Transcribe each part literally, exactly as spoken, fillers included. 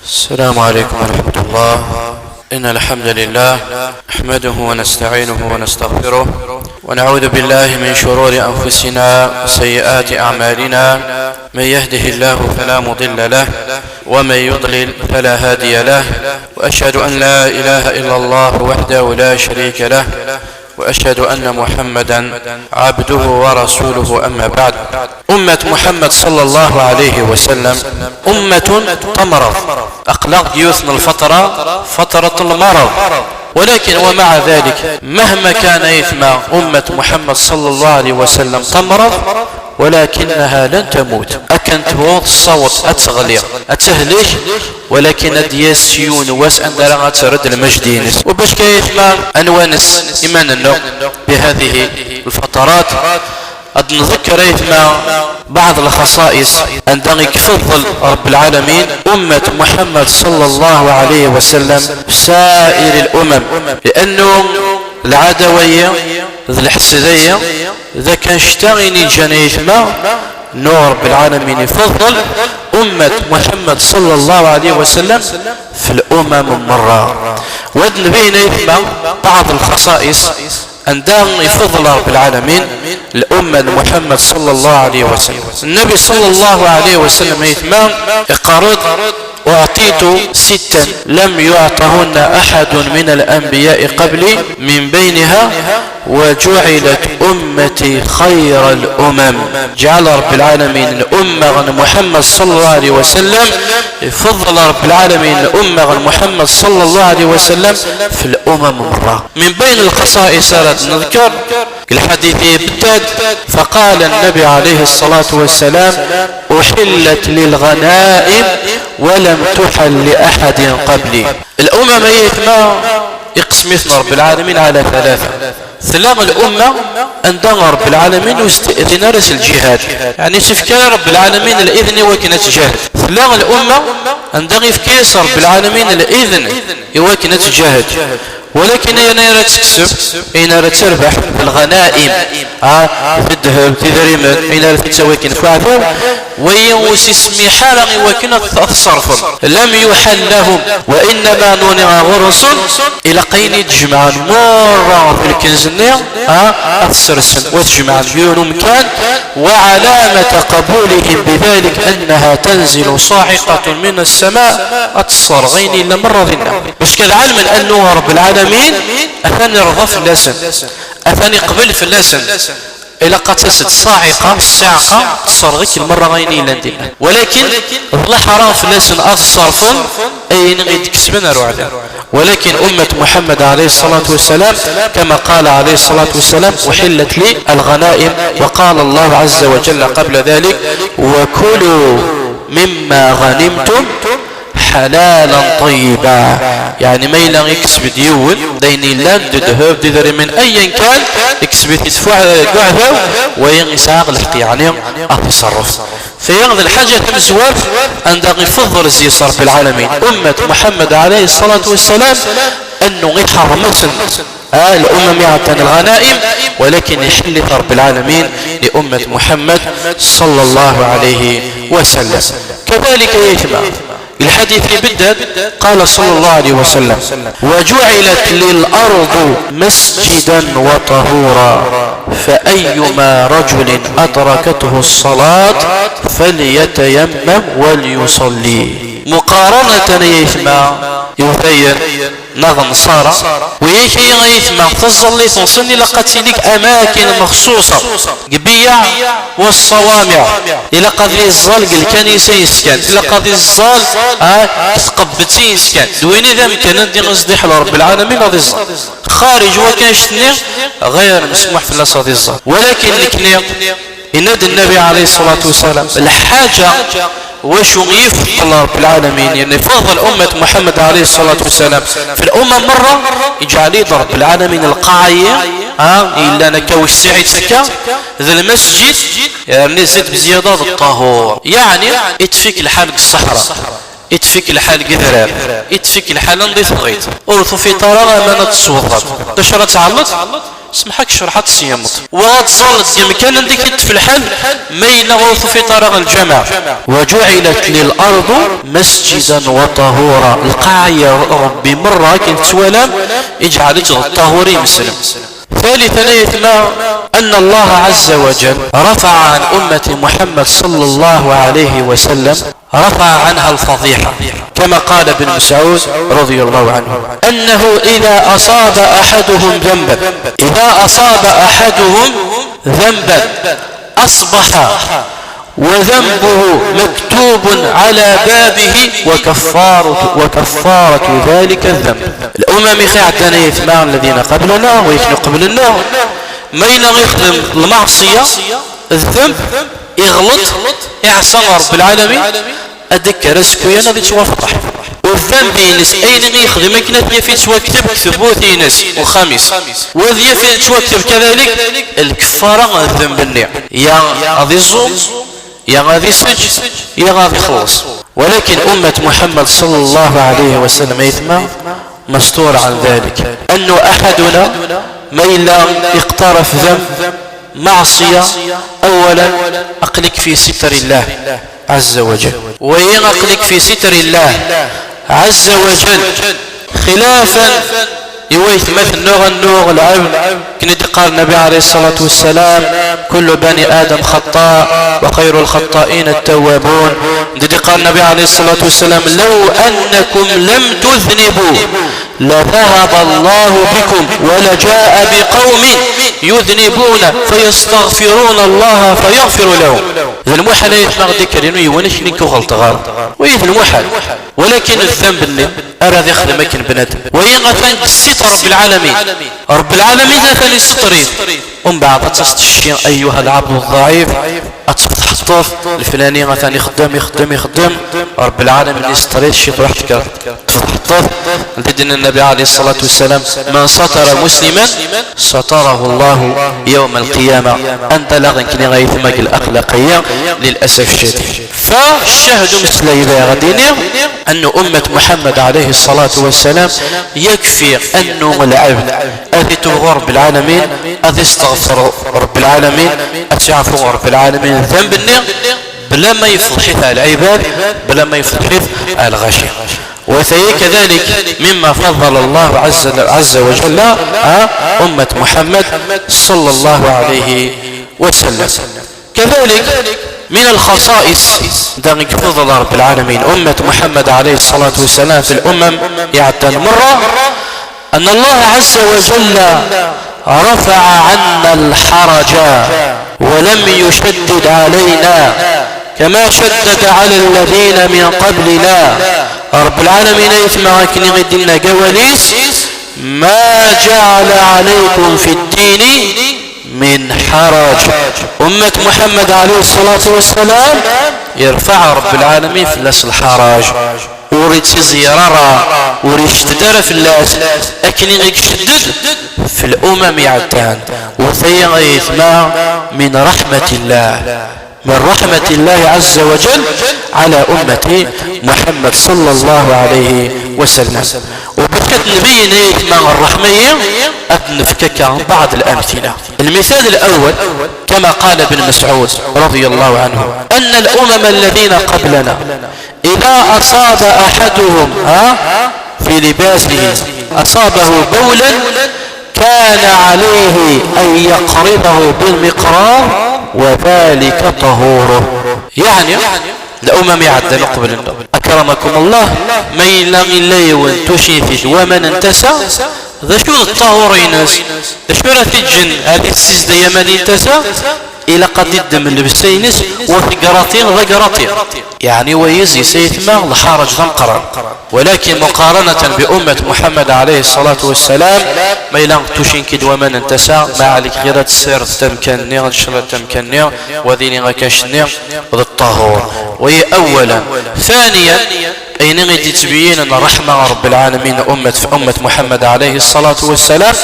السلام عليكم ورحمة الله. إن الحمد لله نحمده ونستعينه ونستغفره، ونعوذ بالله من شرور أنفسنا وسيئات أعمالنا. من يهده الله فلا مضل له، ومن يضلل فلا هادي له، وأشهد أن لا إله إلا الله وحده لا شريك له، وأشهد أن محمدا عبده ورسوله، أما بعد. أمة محمد صلى الله عليه وسلم أمة تمرض. أقلق يوثن الفترة، فترة المرض، ولكن ومع ذلك مهما كان يثمى أمة محمد صلى الله عليه وسلم تمرض، ولكنها لن تموت. أكن تموت الصوت أتغلي أتهلك، ولكن أديس يون واس أندرا أترد المجدينس. وباش كيثمى أنوانس إيمان النوم بهذه الفترات، أد نذكر يثمى بعض الخصائص عندما يفضل رب العالمين أمة محمد صلى الله عليه وسلم في سائر الأمم، لأنه العدوية، ذي الحسدية، ذا كان شتاغيني جانا يثمى نور رب العالمين يفضل أمة محمد صلى الله عليه وسلم في الأمم مرة. واد نبينا يثمى بعض الخصائص عندما يفضل رب العالمين الأمة محمد صلى الله عليه وسلم. النبي صلى الله عليه وسلم يثمى يقرض: "أعطيت ستا لم يعطهن أحد من الأنبياء قبلي، من بينها وجعلت أمتي خير الأمم". جعل رب العالمين الأمة محمد صلى الله عليه وسلم، يفضل رب العالمين الأمة محمد صلى الله عليه وسلم في الأمم مرة. من بين الخصائص راه نذكر الحديث بالذات، فقال النبي عليه الصلاة والسلام: "أحلت للغنائم ولم تحل لأحد قبلي". الأمم يثمى يقسم يثمى رب العالمين على ثلاثة. ثلاث الأمة عند رب العالمين يستأذن رأس الجهاد، يعني شفكا رب العالمين الإذن وكنا تجاهد. ثلاث الأمة عند يفكيس رب العالمين الإذن وكنا تجاهد، ولكن أين راه تكسب، أين راه تربح في الغنائم، ها، في الذهب، في الرمال، أين راه تتساوي كاين في عذاب، وين وسيسمي حالة وكنا تصرف. لم يحل لهم، وإنما نوني غرس إلى قين تجمع مرة في الكنز النير، ها، أتسرسن وتجمع يوم كان. وعلامة قبولهم بذلك أنها تنزل صاعقة من السماء، أتصر غيني إلا مرة ذنا. بس كذا علم أنه رب العالمين أثني رضا في اللسن، أثني قبل في اللسن. إلا قد تسد صاعقة، الصاعقة تصر غيك المرة غيني إلا ندينا. ولكن الله حرام في اللسن أتصرف أين غير كسبنا روعدا. ولكن أمة محمد عليه الصلاة والسلام، كما قال عليه الصلاة والسلام: "أحلت لي الغنائم". وقال الله عز وجل قبل ذلك: "وكلوا مما غنمتم حلالا طيبا". يعني ما إلا يكسب ديون، دين إلا ذهب دي من أيا كان، يكسب يدفع قعدة، وين يساق الحق يعني التصرف. فيغض الحاجة تمزوات عند يفضل الزيس رب العالمين أمة محمد عليه الصلاة والسلام أنه يحرمتن، آه، الأمم يعطن الغنائم، ولكن يحل رب العالمين لأمة محمد صلى الله عليه وسلم. كذلك يجمع الحديث بدد، قال صلى الله عليه وسلم: "وجعلت لي الأرض مسجدا وطهورا، فأيما رجل أدركته الصلاة فليتيمم وليصلي". مقارنة يثمى يثين نظن صار، وياك يثمى تظل تنصني لقد تلك أماكن مخصوصة. قبيع والصوامع. إلا قضي الزال قال كان يسيس كان. إلا قضي الزال، آه، تقبتي يسكن. دويني ذا مكان ندي غزدي حلو رب العالمين غادي الزال. خارج وكان شتني غير مسموح في الله صادي الزال. ولكن لكني إن النبي عليه الصلاة والسلام الحاجة وشو يفضل رب العالمين، يعني فضل أمة محمد عليه الصلاة والسلام في الأمة مرة، يجعل يد رب العالمين القاعية، ها، إلا أنا كوش سعيد سكا، ذا المسجد، يعني زاد بزيادة الطهور، يعني يتفيك الحال الصحراء، يتفيك الحال قذران، يتفيك الحال نضيف الغيط، أو في طرق أمانة السلطات، تشرت علط، Semḥ-ak, ccerḥ ad tṣeymeḍ. Wa ad tẓalleḍ deg yemkan anda i k-iṭṭef lḥal, ma yella ur tufiḍ ara lǧameɛ. وجعلت لي الأرض مسجدا وطهورا. Lqaɛa, Ṛebbi merra akken tettwalam, iǧɛel-itt d ṭṭahur i imeslem. ثالثا, ay atma, أن الله عز وجل رفع عن أمة محمد صلى الله عليه وسلم، رفع عنها الفضيحة، كما قال ابن مسعود رضي الله عنه، أنه إذا أصاب أحدهم ذنبا، إذا أصاب أحدهم ذنبا أصبح وذنبه مكتوب على بابه وكفارة، وكفارة ذلك الذنب. الأمم i ɣ-iɛeddan, ay atma, الذين قبلنا, wid i qeblen-aɣ, ma yella ixdem lmeɛṣiya, ddemb, iɣleṭ, iɛṣa Ṛebbi lɛalamin, ad d-ikker azekka-yan ad ittwafḍeḥ. U ddemb-ines, ayen i yexdem akken ad t-yaf ittwakteb deg tewwurt-ines, uxxam-is. U ad yaf ittwakteb kadalik lkeffara n ddemb-nni. Ya ad iẓum, ya ad iseǧǧ, ya ad ixelleṣ. ولكن أمة محمد صلى الله عليه وسلم, ay atma, مستور عن ذلك. أنه أحدنا ma yella iqtaraf ذنب, معصية, أولا, aql-ik في ستر الله عز وجل. Wayi, aql-ik في ستر الله عز وجل. Xilafan i waytmaten-nneɣ, annuɣ lɛebd, akken i d-iqqar Nnabi alayhi ṣṣalatu wassalam: كل بني آدم خطاء وخير الخطائين التوابون. Akken i d-iqqar Nnabi alayhi ṣṣalatu wassalam: لو أنكم لم تذنبوا لذهب الله بكم ولجاء بقوم يذنبون فيستغفرون الله فيغفر لهم. D lmuḥal, ay atma, ad d-ikker yiwen akken i k-uɣelṭeɣ ara. Wayi d lmuḥal. Walakin ddemb-nni ara d-ixdem akken bnadem. Wayi atan deg ssiṭr Ṛebbi lɛalamin. Ṛebbi lɛalamin atan iseṭṭer-it. Umbeɛd ad taseḍ cci, أيها العبد الضعيف, ad tfeḍḥeḍ leflani atan ixeddem, ixeddem, ixeddem. Ṛebbi lɛalamin iseṭṭer-it, cci truḥ tekker. Tfeḍḥeḍ-t. Di ddin n Nnabi alayhi ṣṣalatu wassalam: من ستر مسلما ستره الله يوم القيامة. Anda la ɣ-nkni ay atma deg lexlaq-agi, للأسف الشديد. Fa ccahd umeslay bɣiɣ ad d-iniɣ أنه أمة محمد عليه الصلاة والسلام يكفي أنه lɛebd ad itub ɣur Ṛebbi lɛalamin, ad isteɣfer Ṛebbi lɛalamin, ad t-iɛfu Ṛebbi lɛalamin ddemb-nni, bla ma yefḍeḥ-it ar lɛibad, bla ma yefḍeḥ-it ar lɣaci. وهي كذلك مما فضل الله عز، عز وجل، ها، أمة محمد صلى الله عليه وسلم. كذلك من الخصائص, da i ifeḍl Ṛebbi lɛalamin أمة محمد عليه الصلاة والسلام f lumam iɛeddan merra, أن الله عز وجل رفع عنا الحرج ولم يشدد علينا كما شدد على الذين من قبلنا. Ṛebbi lɛalamin, ay atma, akken i d-yenna deg wawal-is: ما جعل عليكم في الدين من حرج. Ummat Muḥemmed ɛalayhi ṣṣalatu wassalam, irfeɛ Ṛebbi lɛalamin fell-as lḥaraǧ. Ur ittiẓyir ara, ur icedded ara fell-as akken i icedded f lumam iɛeddan. Wa tagi, ay atma, min raḥmatillah, min raḥmatillahi ɛazza wa jall ɛala ummati Muḥemmed ṣalla Llahu ɛalayhi wa sallam. U bac ad nbeyyen, ay atma, ṛṛeḥma-yi, ad d-nefk akka baɛḍ lamtila. Lmital lawwal, kama qala Ibn Mesɛud raḍiya Llahu ɛanhu, anna al-umama alladhina qablana, idha asaba ahaduhum, ha, fi libasihi, asabahu bawlan, kana ɛalayhi an yaqriḍahu bil miqrab, wa dhalika tahuruh. Yeɛni, lumam iɛeddan uqbel-nneɣ, akramakum Llah, ma yella illa yiwen tucin-t-id waman n tasa, d acu d ṭṭahur-ines? D acu ara t-iǧǧen ad yessizday aman n tasa? Ilaq ad iddem llebsa-ines, u tigraṭi d agraṭi. Yeɛni, wa yis-s, ay atma, lḥaraǧ d ameqqran. Walakin, muqaranatan bi ummat Muḥemmed ɛalayhi ṣṣalatu wassalam, ma yella tucin-k-id waman n tasa, ma ɛalik ɣir ad tessirdeḍ amkan-nni, ad tecreḍ amkan-nni, u ad yili akk acenni d ṭṭahur. Wa awwalan. Thaniyan, ayen i d-yettbeyyinen ṛṛeḥma n Ṛebbi lɛalamin, ummat, ummat Muḥemmed ɛalayhi ṣṣalatu wassalam,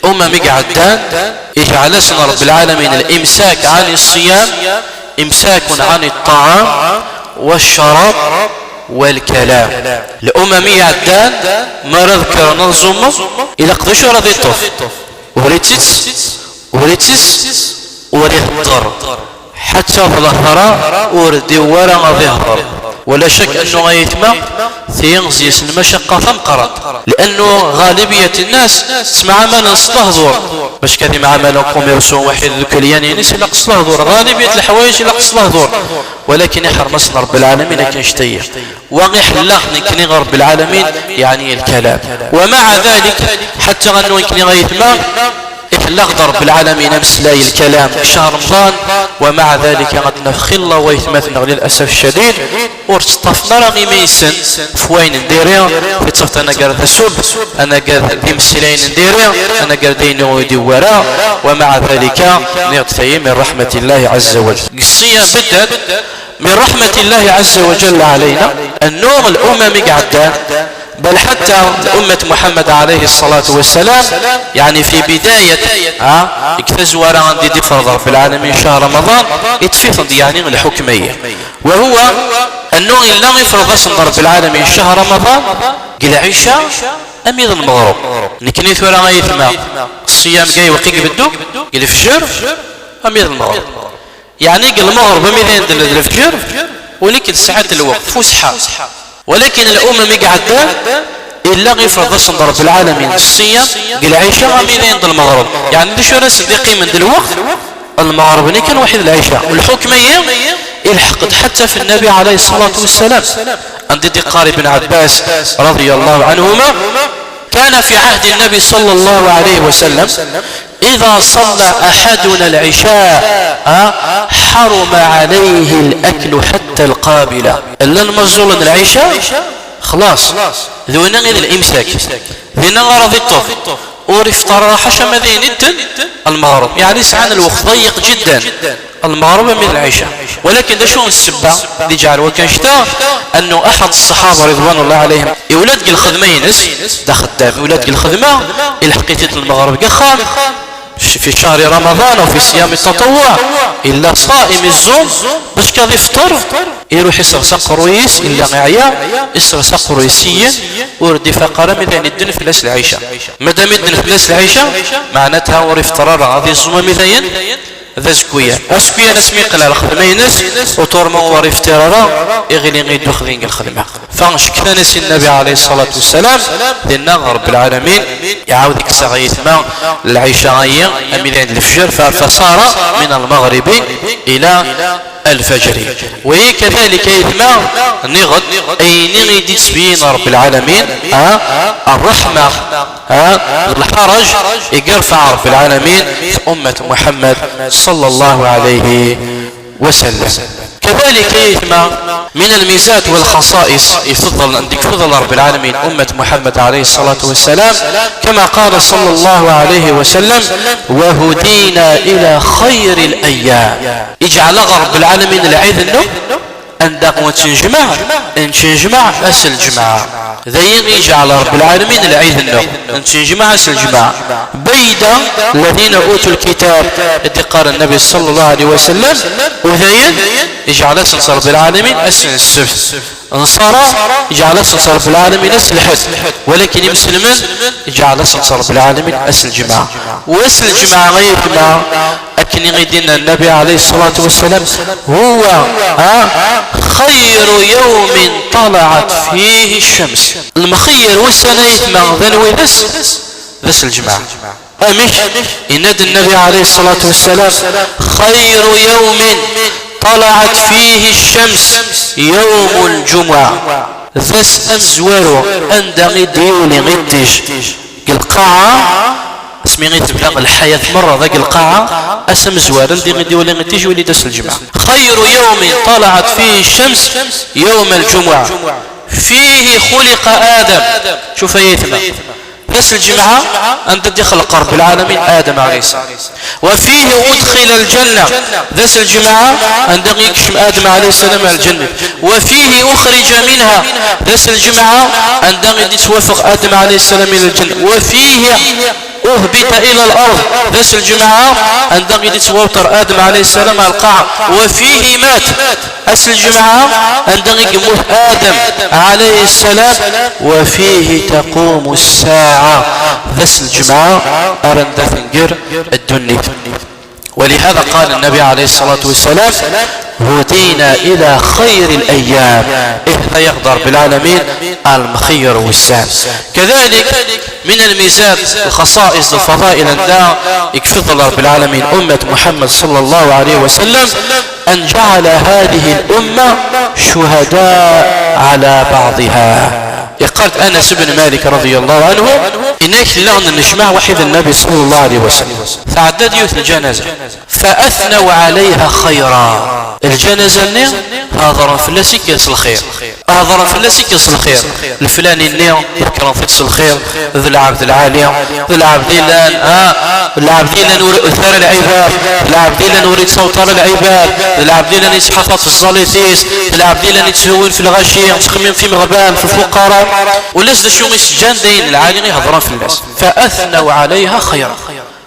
lumam i iɛeddan, iǧɛel-asen Ṛebbi lɛalamin limsak ɛani ṣṣiyam, imsakun ɛani ṭṭaɛam, wa ccrab, wa lkalam. Lumam i iɛeddan, mi ara d-kkren ad ẓummen, ilaq d acu ara d-iṭṭef? Ur ittett, ur ittess, ur ihedder. Ḥatta d lehra ur d-iwwi ara ad ihder. Wala cak annu ay aytma, ti zi-s lmacaqqa tameqqrant. Liannu ɣalibiyat nnas ttemɛamalen s lehdur. Bac kan imɛamalen commerçant waḥid d ukelyan-ines ilaq s lehdur. Ɣalibiyat leḥwayeǧ ilaq s lehdur. Walakin iḥrem-asen Ṛebbi lɛalamin akken ctayya. Wa iḥell-aɣ nekkni Ṛebbi lɛalamin, yeɛni lkalam. Wa maɛa dalik, ḥatta annu nekkni aytma, iḥell-aɣ-d Ṛebbi lɛalamin ameslay, lkalam, ccehṛ Remḍan, wa maɛa dalik ad naf xilla waytmaten-nneɣ, lil'asaf ccadid, ur ttaṭṭafen ara iman-nsen f wayen n diri, tiṭṭaft anagar d asub, anagar d imeslayen n diri, anagar d ayen ur d-iwwi ara, wa maɛa dalika, nniɣ-d tayi min raḥmatillahi ɛazza wa jal. Deg ṣṣiyam bedden, من رحمة الله عز وجل علينا أنه الأمم iɛeddan, bal ḥatta ummat Muḥammad alayhi ṣṣalatu wassalam, yeɛni fi bidayat, ha, deg tazwara anda i d-ifreḍ Ṛebbi lɛalamin ccahr Ramaḍan, iṭṭef-iten-d yeɛni lḥukm-ayi. Wa huwa annu illa ifreḍ-asen-d Ṛebbi lɛalamin ccahr Ramaḍan deg lɛica armi d lmeɣreb. Nekkni tura ay aytma, ṣṣiyam-agi iwqi deg beddu, deg lefjer armi d lmeɣreb. Yeɛni deg lmeɣreb armi d ayen d lefjer, ulac tesɛa-d lweqt, fuṣḥa. Walakin lumam iɛeddan, illa ifreḍ-asen-d Ṛebbi lɛalamin ṣṣiyam deg lɛica armi d ayen d lmeɣreb. Yeɛni d acu ara sen-d-iqqimen d lweqt? Lmeɣreb-nni kan waḥid lɛica. Lḥukm-ayi ilḥeq-d ḥatta f Nnabi alayhi ṣṣalatu wassalam. Anda i d-iqqar Ibn Ɛebbas, رضي الله عنهما، كان في عهد النبي صلى الله عليه وسلم إذا صلى أحدنا العشاء، ها، حرم عليه الأكل حتى القابلة. Llan ma ẓẓulen lɛica, xlaṣ. D winna i d limsak. Dinna ara d-iṭṭef. Ur ifṭar ara ḥaca ma d ayen idden lmeɣreb. Yeɛni sɛan lweqt ḍeyyeq jiddan. Lmeɣreb armi d lɛica. Walakin d acu n ssebba d-iǧɛel wakka annect-a? Annu aḥad ṣṣaḥaba ridwanullahi ɛalayhim, iwla-d deg lxedma-ines, d axeddam, iwla-d deg lxedma, ilḥeq-it-id lmeɣreb deg axxam, fi cahri Ramaḍan aw fi ṣiyam ttaṭawwuɛ, illa ṣaim, iẓum, bac kan ad ifṭer, iruḥ isers aqerruy-is, illa iɛya, isers aqerruy-is syin, ur d-ifaq ara mi d ayen idden fell-as lɛica. Madam idden fell-as lɛica, meɛnatha ur ifṭer ara, ad iẓum armi d ayen d azekkuyan. Azekkuyan asmi yeqqel ɣer lxedma-ines, uṭur ma ur ifṭir ara, iɣli idux din deg lxedma. Fa cektan-as i Nnabi alayhi ṣṣalatu wassalam, dinna Ṛebbi lɛalamin iɛawed ikkes-aɣ aytma lɛica-ayi, armi d ayen d lefjer, fa, فصار من المغرب إلى الفجر. Wayi kadalik aytma, nniɣ-d, ayen i d-ittbeyyin Ṛebbi lɛalamin, ha, ṛṛeḥma, ha, d lḥerǧ i yerfeɛ Ṛebbi lɛalamin f ummat Muḥammad ṣalla Llahu ɛalayhi wa sallam. Kadalik aytma, من الميزات والخصائص, ifeḍl, deg ifeḍl Ṛebbi lɛalamin ummat Muḥammad alayhi ṣṣalatu wassalam, كما قال صلى الله عليه وسلم: وهدينا إلى خير الأيام. Iǧɛel-aɣ Ṛebbi lɛalamin lɛid-nneɣ, anda ur nettnejmaɛ, nettnejmaɛ ass n lǧemɛa. D ayen iǧɛel Ṛebbi lɛalamin lɛid-nneɣ, nettnejmaɛ ass n lǧemɛa. Bayda الذين أوتوا الكتاب, i d-iqqar Nnabi ṣalla Llahu ɛalayhi wa sallam, u d ayen iǧɛel-asen Ṛebbi lɛalamin ass n ssebt. Nṣara, iǧɛel-asen Ṛebbi lɛalamin ass n lḥedd, walakin imselmen, iǧɛel-asen Ṛebbi lɛalamin ass n lǧemɛa. Wass n lǧemɛa, ay aytma, akken i d-yenna Nnabi alayhi ṣṣalatu wassalam: هو, ha, خير يوم طلعت فيه الشمس. Lmexyar wussan, ay aytma, d anwi d ass? D ass n lǧemɛa. Amek? Yenna-d Nnabi alayhi ṣṣalatu wassalam: خير يوم طلعت فيه الشمس يوم الجمعة. D ass amezwaru anda i d-yuli iṭij deg lqaɛa, asmi i tebda lḥayat merra deg lqaɛa, ass amezwaru anda i d-yuli iṭij, yuli d ass n lǧemɛa. خير يوم طلعت فيه الشمس يوم الجمعة، فيه خلق آدم. Cuf ay aytma. D ass n lǧemɛa anda d-ixleq Ṛebbi lɛalamin Adam alayhi ṣṣalam. وفيه أدخل الجنة. D ass n lǧemɛa anda i yekcem Adam alayhi ṣṣalam ar lǧennet. وفيه أخرج منها. D ass n lǧemɛa anda i d-ittwafeɣ Adam alayhi ṣṣalam ila lǧennet. وفيه أهبط إلى الأرض. D ass n lǧemɛa anda i d-ittwawṭer Adam alayhi ṣṣalam ar lqaɛa. وفيه مات. Ass n lǧemɛa anda i yemmut Adam alayhi ṣṣalam. وفيه تقوم الساعة. d ass n lǧemɛa ara nda tenger ddunit. ولهذا قال النبي عليه الصلاة والسلام: هدينا إلى خير الأيام. Ihda-yaɣ-d Ṛebbi lɛalamin ar lxir wis-san. كذلك من الميزات، الخصائص، الفضائل anda i ifeḍḍel Ṛebbi lɛalamin ummat Muḥemmed صلى الله عليه وسلم أن جعل هذه الأمة شهداء على بعضها. Yeqqar-d Anas ibn Malik رضي الله عنه, yenna-k, llan necmeɛ waḥid Nnabi صلى الله عليه وسلم, tɛedda-d yiwet n lǧanaza, فأثنوا عليها خيرا. Lǧanaza-nni hedṛen fell-as i s lxir. Hedṛen fell-as i s lxir. Leflani-nni ḍekkren-t-id s lxir, d lɛebd lɛali, d lɛebd yellan, ha, d lɛebd yellan ur iwet ara lɛibad, d lɛebd yellan ur yettaweḍ ara lɛibad, d lɛebd yellan yettḥafظ f tẓallit-is, d lɛebd yellan yetthewwin f lɣaci, yettxemmim f imeɣban, f lfuqara. Ulac d acu i s-ǧǧan d ayen lɛali i hedṛen fell-as. فأثنوا عليها خيرا.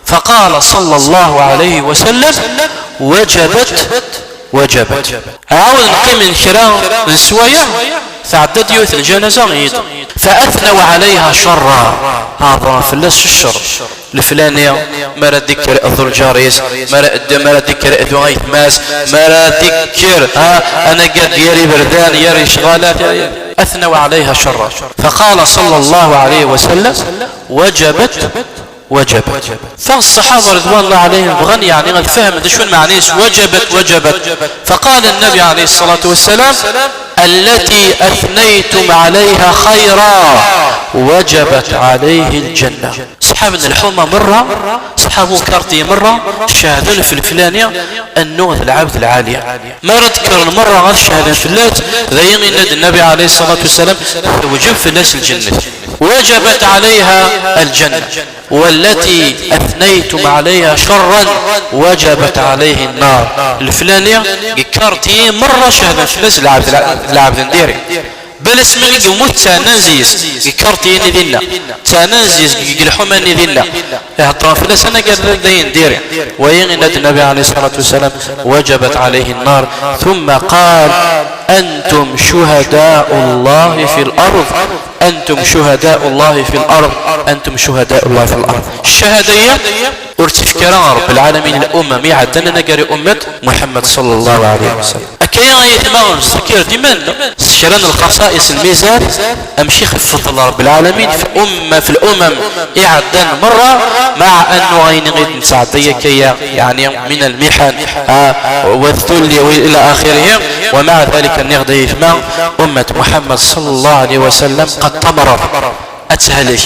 فقال صلى الله عليه وسلم: وجبت، وجبت. Ɛawden qqimen kra n sswayeɛ, tɛedda-d yiwet n lǧanaza yid. فأثنوا عليها شرا. Hedṛen fell-as s ccer. Leflani, mi ara d-ikker iḍul lǧar-is, mi ara d-, mi ara d-ikker iḍul ayetma-s, mi ara d-ikker, ha, anagar d yir iberdan, yir lecɣalat. أثنوا عليها شرا. فقال صلى الله عليه وسلم: وجبت، وجبت. Fa ṣṣaḥaba ridwan Llah ɛalayhim bɣan, yeɛni, ad fehmen d acu lmeɛna-s وجبت، وجبت. فقال النبي عليه الصلاة والسلام: التي أثنيتم عليها خيرا وجبت عليه الجنة. Ṣṣaḥaba n lḥuma merra, ṣṣaḥaba n lkarṭi merra, cehden f leflani annu d lɛebd lɛali. Mi ara d-kkren merra ad cehden fell-as, d ayen yenna-d Nnabi ɛalayhi ṣṣalatu wassalam, tewjeb fell-as lǧennet. وجبت عليها الجنة. والتي أثنيتم عليها شرا وجبت عليه النار. Leflani, yekkar-d i merra cehden fell-as lɛebd, lɛebd n diri. Bal asmi i yemmut ttɛennan zzi-s, yekkar-d yini dinna. Ttɛennan zzi-s deg lḥuma-nni dinna. Iheddren fell-as anagar d ayen diri. Wayi yenna-d Nnabi ɛalayhi ṣṣalatu wassalam: وجبت عليه النار. ثم قال: أنتم شهداء الله في الأرض. أنتم شهداء الله في الأرض. أنتم شهداء الله في الأرض. Ccahada-ya ur tt-ifki ara Ṛebbi lɛalamin i lumam iɛeddan anagar i ummat Muḥemmed ṣalla Llahu ɛalayhi wa sallam. Akka ay aytma, nzakir dima s kra n lxaṣa'iṣ, lmizan, amek i ɣef ifeḍḍel Ṛebbi lɛalamin f umma, f lumam iɛeddan merra, maɛa annu ayen i d-nesɛedda akka-ya, yeɛni min lmiḥan, ha, wa tulli, wa ila axirihi, wa maɛa dalik, nniɣ-d ay aytma, ummat Muḥemmed ṣalla Llahu ɛalayhi wa sallam qad tamṛeḍ. Ad tehlek,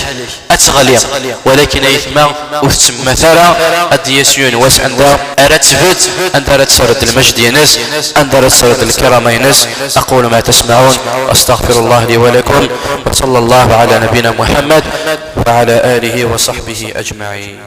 ad teɣli, walakin aytma ur tettemmat ara, ad d-yas yiwen wass anda ara tbedd, anda ara tesserred lmejd-ines, anda ara tesserred lkirama-ines. أقول ما تسمعون، أستغفر الله لي ولكم، وصلى الله على نبينا محمد وعلى آله وصحبه أجمعين.